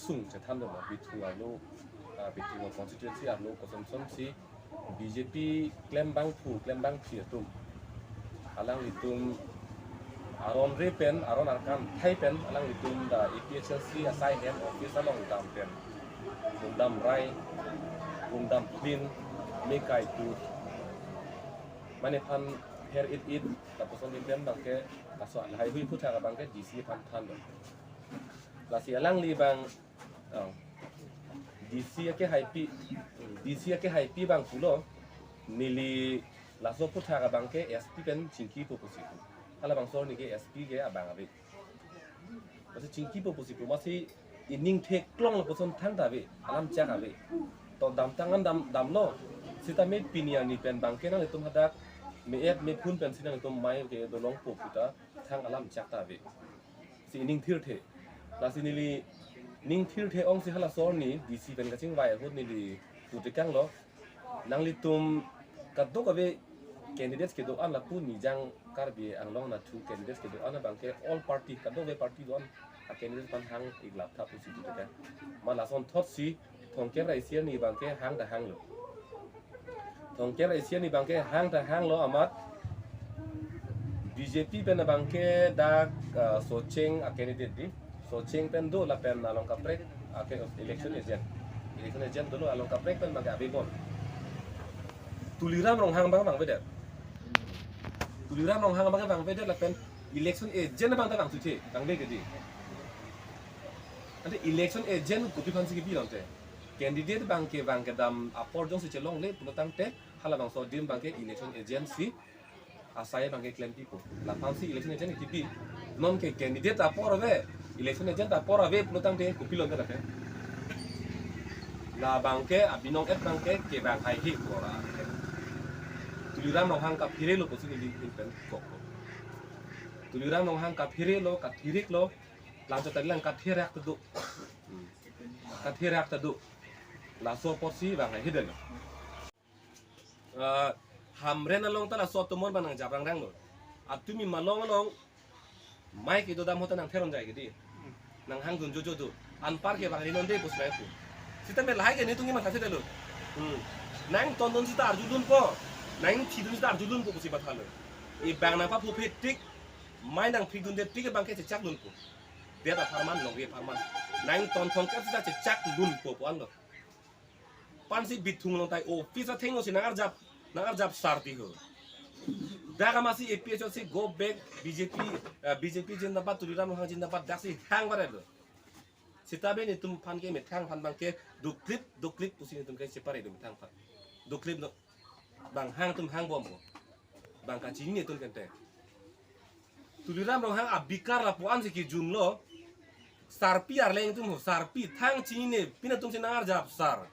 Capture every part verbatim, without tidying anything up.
sung chethan do ma, Bithung arlo, ah, Bithung constituency arlo kosonson si B J P klembangphu klembangphli atum, alanglitum aron re pen, aron arkan thai pen, alanglitum dak A P H L C asai hem office along dam pen, bung dam rai, bung dam clean, me kai tu, mane phan her it it, lapuson di pen abangke, laso lahai hui aphuthak abangke D C aphan than do. Lasi alangli abang, oh, D C akehaipi, D C akehaipi abang pulo, neli laso aphuthak abangke S P pen chingkipo pusi pu. Halabangso arni ke S P ke abang ave. Masi chingkipo pusi pu, masi ining theklong lapuson thangta ave, alam chak ave. To damtang an dam, damlo. Sitame pini arni pen abangke nanglitum hadak me-et mephun pensi nanglitum mai ke dolongpo puta thang alam chak ta ave. Si ining thirthe. Lasi neli ning thirthe ongsi halaso arni D C pen kachingvai ahut neli tutekanglo. Nanglitum kadokave candidates kedo-an lapu Nijang Karbi Anglong anatthu candidates kedo-an abangke all party, kadokave party do-an a-candidate aphan hang-ik lap tha pusi tutekang. Ma lasonthotsi Thomkep ra isi arni abangke hang ta hanglo. Thomkep ra isi arni abangke hang ta hanglo amat B J P pen abangke dak, ah, Socheng a-candidate di. Socheng pen do lapen along kaprek ake election agent. Election agent dolo, along kaprek pen abangke ave bon. Tuliram Ronghang abang vangvedet. Tuliram Ronghang abang vangvedet lapen election agent abang ta vangthu the, vangve ke di. Ante election agent kopi aphansi kebi lo ante. Candidate abangke vang kedam apor jongsi chelongle pulo tangte halabangso adim abangke election agent si asai abangke klempipo. Laphansi election agent kebi. Non ke candidate apor ave, election agent apor ave pulo tangte kopi lo ante lake. Labangke abinong et abangke kevang haihe pu ra. Tuliram Ronghang kaphere lo pusi neli pen kok. Tuliram Ronghang kaphere lo, kathirik lo, langchot tadi lang katherak ta do. Hmm. Katherak ta do. Laso apotsi vang haihe det lo. Ah, Hamren along ta laso atum abang nangjaprang rang lo. Atumi Malong along mai kedo dam ahut ta nangtheron jai ke di. Nanghangdun jojo do. Anpar ke vangri nonde pusi pu. Sitame lahai ke netum kematha si det lo. Hmm. Nangtondun sita arjudunpo. Nangthidun sita arjudunpo pusi mathalo. Ibang nangpaphuphe tik, mai nangphridunde tik abangke chechakdunpo. Det apharman, longri apharman. Nangton Thomkep sita chechakdunpo pu-an lo. Pensi Bithung along tai office athengno si nangarjap, nangarjap sar ti ho. Dak amatsi A P H L C go back, B J P, eh, B J P jindabad, Tuliram Ronghang jindabad, daksi hang baret lo. Sitame netum aphan ke methang aphan abangke duklip, duklip pusi netum ke separate do methang aphan. Duklip no. Bang hang atum hang bompo. Bang kachinine atum kente. Tuliram Ronghang abikar lapu-an si kejun lo. Sarpi arleng atum ho, sarpi thang chinine pin atum si nangarjap sar.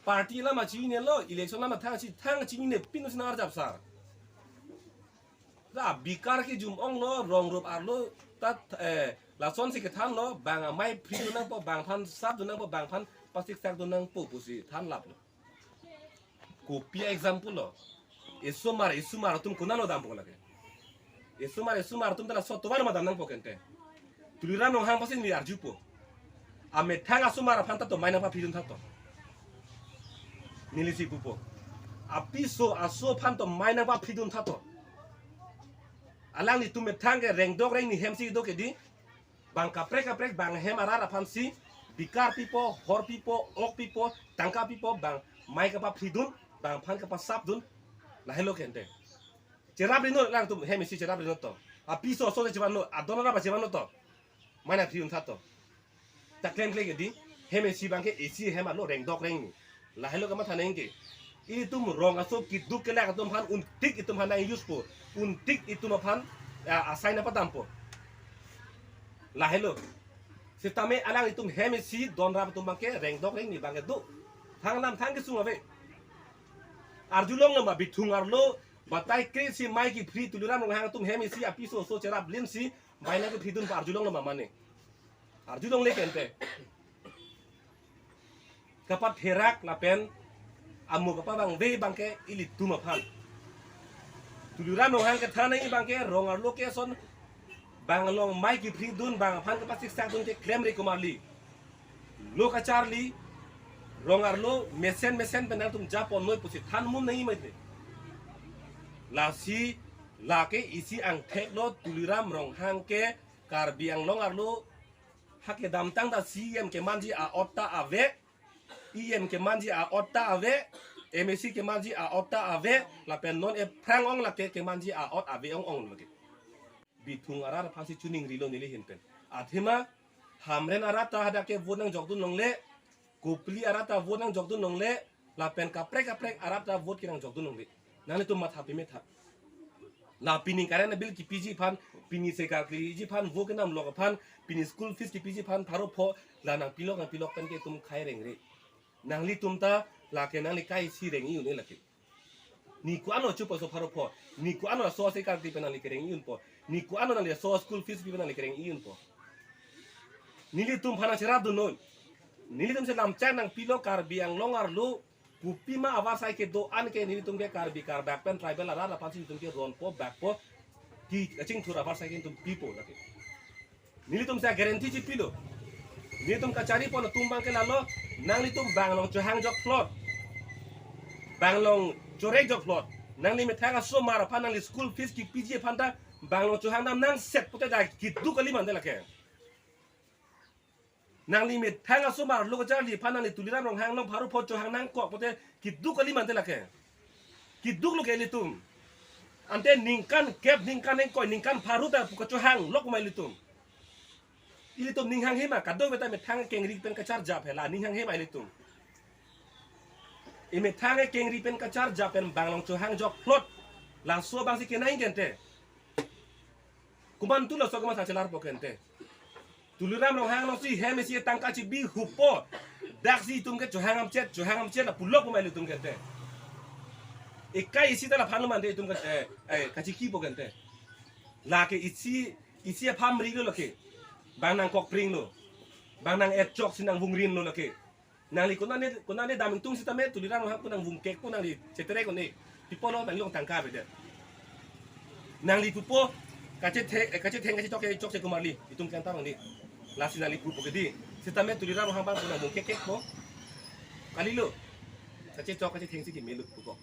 Party alam chinine lo, election alam thang chi, thang chinine pin atum si nangarjap sar. La abikar kejun ong lo, rong rup arlo, tat, eh, lasonsi kethan lo, bang amai phridun nangpo, bang aphan sapdun nangpo, bang aphan pasiksak dun nangpo pusi than lap lo. Kopi a-example lo. Esomar, esomar atum konatlo dampo lake. Esomar, esomar atum ta laso atovar ma dam nangpo kente. Tuliram Ronghang apotsi neli arjupo. Amethang asomar aphan ta to mai nangpaphridun tha to. Neli si pupo. Apiso aso aphan to mai nangpaphridun tha to. Alanglitum methang ke rengdok rengni hem si do ke di. Bang kaprek kaprek bang hem arat aphan si bikar pipo, hor pipo, ok pipo, tangka pipo, bang mai kapaphridun, bang aphan kapasapdun, lahelo kente. Cherap ri non, alangtum hem isi cherap ri non to. Apiso aso le chevan non, adon arap chevan non to. Mai nangphridun tha to. Ta klemkle ke di, hem isi abangke isi hem arlo rengdok rengni. Lahelo kamatha nang ke. Itum rong aso keduk kelak atum aphan untik itum aphan nang-use po. Untik itum aphan, ya, asai nangpadampo. Lahelo. Sitame alanglitum hem isi don rap atum abangke rengdok rengni abangke do. Thang lam thang kesung ave. Arjulonglo ma Bithung arlo batai kre si mai kephri Tuliram Ronghang atum hem isi apiso aso cherap lim si mai nangkephridunpo, arjulonglo ma mane. Arjulongle kente. Kapatherak lapen amo kapavangve abangke ilitum aphan. Tuliram Ronghang kethan nangji abangke rong arlo ke ason Bang along mai kipri dun, bang aphan kepasik sak dun ke klemri komarli. Lo kacharli, rong arlo mesen mesen pen nangtum japon noi pusi than mum nangji mati. Lasi, lake isi angthek lo Tuliram Ronghang ke Karbi Anglong arlo ha kedamtang ta C E M kemanji a-ot ta ave, E M kemanji a-ot ta ave, M A C kemanji a-ot ta ave, lapen non ephrang ong lake kemanji a-ot ave ong ong lake. Bithung arat aphansi chuning rilo neli ahin pen. Athema Hamren arat ta hadak ke vote nangjok dun longle, Kopili arat ta vote nangjok dun longle, lapen kaprek kaprek arat ta vote ke nangjok dun longle. Nanglitum matha peme tha. La pini current bill kipiji aphan, pini se karkliji aphan, vote kenam lok aphan, pini school fees kipiji aphan pharo pho, la nangpilok nangpilok pen ke itum khei rengre. Nanglitum ta lake nangli kai si reng-i un-e lake. Ni ko-an lo chupo so pharo pho. Ni ko-an lo so se karkli pen nangli kereng-i unpo. Ni ko-an lo nangli so school fees pi pen nangli kereng-i unpo. Nelitum aphan nangcherap dun non. Nelitum si lamchak nangpilo Karbi Anglong arlo kopima avarsai kedo-an ke nelitum ke Karbi Karbak pen tribal arat aphansi nelitum ke ronpo bakpo. Kachingthur avarsai ke nelitum pipo lake. Nelitum si guarantee chipilo. Nelitum kacharipon atum abang ke lalo, nanglitum bang along chohang jok plot. Bang along chorek jok plot. Nangli methang asomar aphan nangli school fees kipiji aphan ta bang along chohang dam nangset pote da keduk kali mante lake. Nangli methang asomar lo kacharli aphan nangli Tuliram Ronghang along pharo pho chohang nangkok pote keduk kali mante lake. Keduk lo ke ilitum. Ante ningkan kep, ningkan ingkoi, ningkan pharo ta pu kachohang lok ma ilitum. Ilitum ning hanghe ma, kadokave ta methang kengri pen kacharjap he la, ning hanghe ma ilitum. Emethang kengri pen kacharjap pen bang along chohang jok plot. Laso abangsi kenang gente. Komantu laso komat sachelarpo kente. Tuliram Ronghang alongsi hem isi tangka chibi hupo. Daksi itum ke chohang amchet, chohang amchet la pulok ma ilitum kente. Ekai isi ta la aphan lo mante itum ke, eh, eh, kachiki po kente. Lake isi, isi aphan rilo lake. Bang nangkokpring lo. Bang nang-etchok si nangvungrin lo lake. Nangli konane, konane dam ingtung sitame Tuliram Ronghang pu nangvungkek pu nangli cheterek un-e. Pi apotlo nangli along tangka avedet. Nangli pupo kachetheng, eh, kachetheng kachechok kechok si komarli. Itum klem ta bang di. Lasi nangli pupo ke di. Sitame Tuliram Ronghang abang pu nangvungkek kekpo. Kalilo. Kachechok kachetheng si kimelo pupo.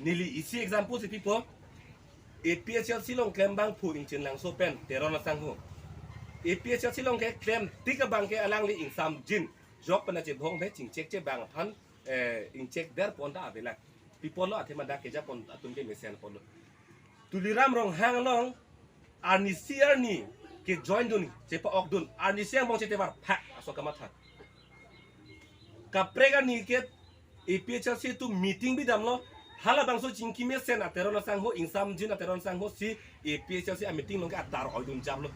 Neli isi example si pipo. A P H L C along klem abang phu Ingchin Langso pen Teron asangho. A P H L C along ke klem tik abang ke alangli ingsamjin jok pen achebhong phe chingchek chebang aphan, eh, ingchek der pon ta avelang. Pi apotlo athema dak kejapon atum ke mesen apotlo. Tuliram Ronghang along arnisi arni ke join dun, chepa-ok dun, arnisi angbong chetevar phak aso kamatha. Kaprek arni ke A P H L C atum meeting bi damlo, halabangso chingki mesen a Teron asangho, ingsamjin a Teron asangho si A P H L C a meeting along ke adar oidun japlo.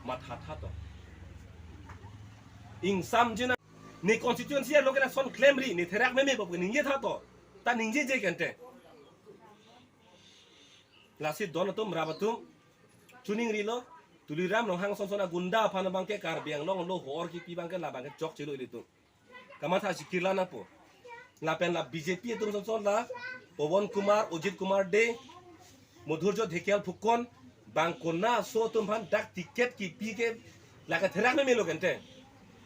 Mathatha to. Ingsamjin a, ne constituency along ke lason klemri, ne therak meme bop ke ningje tha to. Ta ningjeje kente. Lasi don atum rap atum chuning rilo, Tuliram Ronghang sonson agunda aphan abang ke Karbi Anglong lo hor kipi abang ke labang ke chokchelo ilitum. Kamatha si kirla nangpo. Lapen la B J P atum sonson la Pawan Kumar, Ajit Kumar Dey, Madhurjya Dhekhial Phukan, bang kona aso atum aphan dak ticket kipi ke lake therak memelo kente.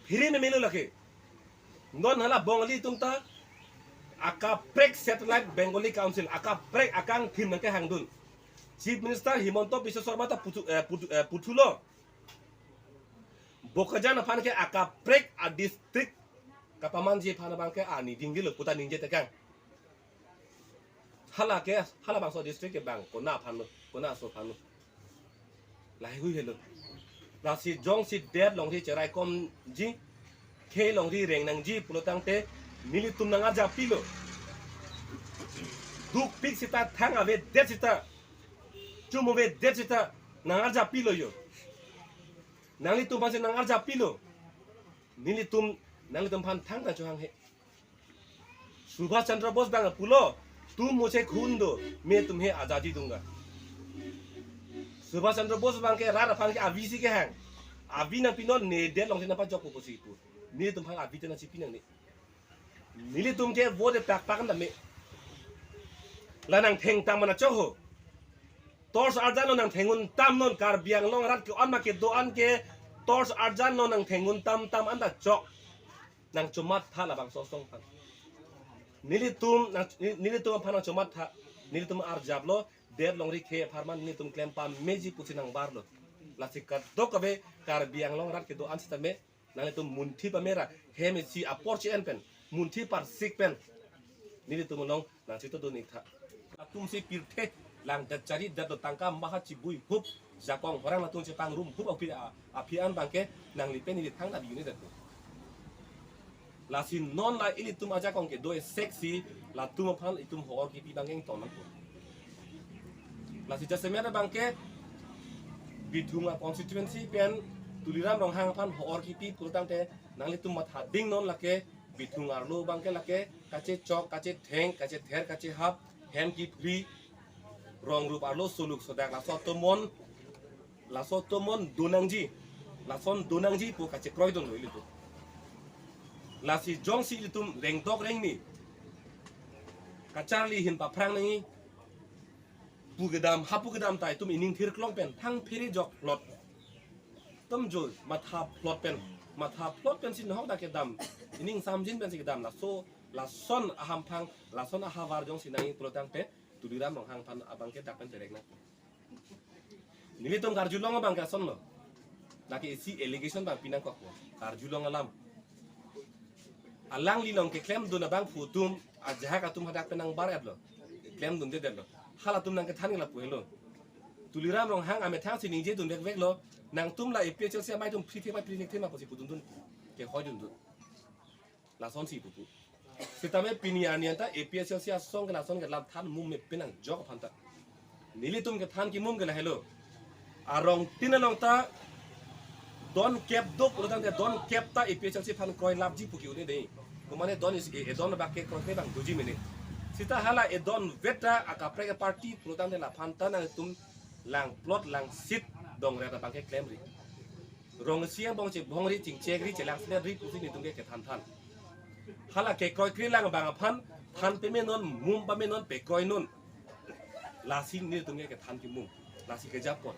Phiri memelo lake. Non hala Bongali atum ta akaprek satellite Bengali Council, akaprek akangthim nangkehang dun. Chief Minister Himanta Biswa Sarma ta puthu, eh, puthu, eh, puthulo. Bokajan aphan ke akaprek a district kapamanji aphan abang ke ani dinggilo puta ningje tekang. Hala ke, halabangso district ke bang kona aphan lo, kona aso aphan lo. Laheihui helo. Lasi jongsi det alongri cheraikomji, khei alongri reng nangji pulo tangte nelitum nangarjapilo. Dukpik sita, thang avedet sita, chum avedet sita nangarjapilo yo. Nanglitum aphansi nangarjapilo. Nelitum, nanglitum aphan thangta chohanghe. Subhash Chandra Bose abang pulo, "तुम मुझे खून दो, मैं तुम्हें आजादी दूंगा।" Subhash Chandra Bose abang ke rat aphan ke avi si kehang. Avi nangpinon, ne det alongsi nangpajokpo pusi pu. Nelitum aphan avi ta nangchipi nangne. Nelitum ke vote pakpak an dam me. La nangthengtang mana choho. Torch arjan lo nang thengun tam non, Karbi Anglong arat ke-on ma kedo-an ke torch arjan lo nang thengun tam tam anta chok. Nang chomat tha labangso asong aphan. Nelitum nang, nelitum aphan nang chomat tha. Nelitum arjap lo, det longri khe apharman nelitum klem pameji pusi nang bar lo. Lasi kadokave Karbi Anglong arat kedo-an sitame nanglitum munthi pamera, hem isi apor chi-en pen, munthi parsik pen nelitum along nang chito do ning tha. Atum si pirthe lang dat chari dat do tangka maha chibui hup, jakong horang latum chepangrum hup aphi a-, aphi an abangke nangli pen ili thang na bini dat do. Lasi non la ilitum ajakong kedo-e seksi latum aphan itum ho-or kipi abangke ington nangpo. Lasi jasemet abangke Bithung a constituency pen Tuliram Ronghang aphan ho-or kipi pulotangte nanglitum matha ding non lake Bithung arlo abangke lake kachechok, kachetheng, kachether, kachehap, hem kiphri, rong rup arlo soluk sodak laso atomon, laso atomon do nangji, lason do nangji pu kachekroi dunlo ilitum. Lasi jongsi ilitum rengdok rengni kacharli ahin paphrang nangji pu kedam, hapu kedam ta itum ining thirklong pen thang phere jok plot. Itum jo matha plot pen, matha plot pensi nohok ta kedam, ining samjin pensi kedam, laso, lason ahamphang, lason ahavar jongsi nangji pulotangte Tuliram Ronghang aphan abangke dak pen perek nang. Nelitum karjulong abangke lasonlo. Lake isi allegation abang pinangkokpo. Karjulong alam. Alangli along keklem dun abangphu atum, ajahak atum hadak pen nang bar-etlo. Klem dunde detlo. Halatum nang kethan ke lapu helo. Tuliram Ronghang amethang si ningje dun vekveklo. Nangtum la A P H L C amei atum phri thema phri thema pusi pudun dun. Kehoi dun dun. Lasonsi pupu. Sitame pini arni anta A P H L C asong ke lason ke lam than mum me pinang jok aphan ta. Nelitum kethan kemum ke lahelo. Arong tin along ta don kep dok lo tangte don kep ta A P H L C aphan kroi lapji pu ke-un-e dei. Komane don isi e, edon abang ke kroi ke bang doji mene. Sita hala edon vet ta akaprek party pulotangte laphan ta nangtum lang plot lang seat dongret abangke klemri. Rong isi angbong chebongri, chingchekri, chelangseletri pusi nelitum ke kethan than. Hala kekroikre lang abang aphan than pame non, mum pame non, pekroi non. Lasi nelitum ke kethan kemum. Lasi kejapon.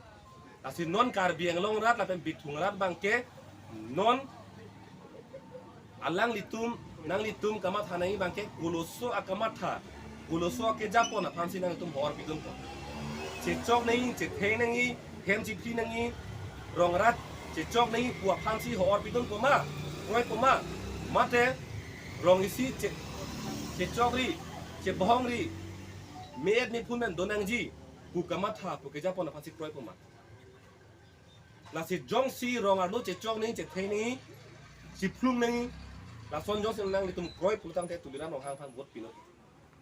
Lasi non Karbi Anglong arat lapen Bithung arat abangke non alanglitum, nanglitum kamatha nangji abangke koloso akamatha, koloso akejapon aphansi nangtum ho-or pidunpo. Chechok nangji, chetheng nangji, hem chiphri nangji, rong rat chechok nangji pu aphansi ho-or pidunpo ma, kroipo ma, mate rong isi che-, chechokri, chebongri, me-et mephun pen do nangji pu kamatha pu kejapon aphansi kroipo ma. Lasi jongsi rong arlo chechok nangji, chetheng nangji, chiphlung nangji, lason jongsi nanglitum kroi pulotangte Tuliram Ronghang aphan vote pinon.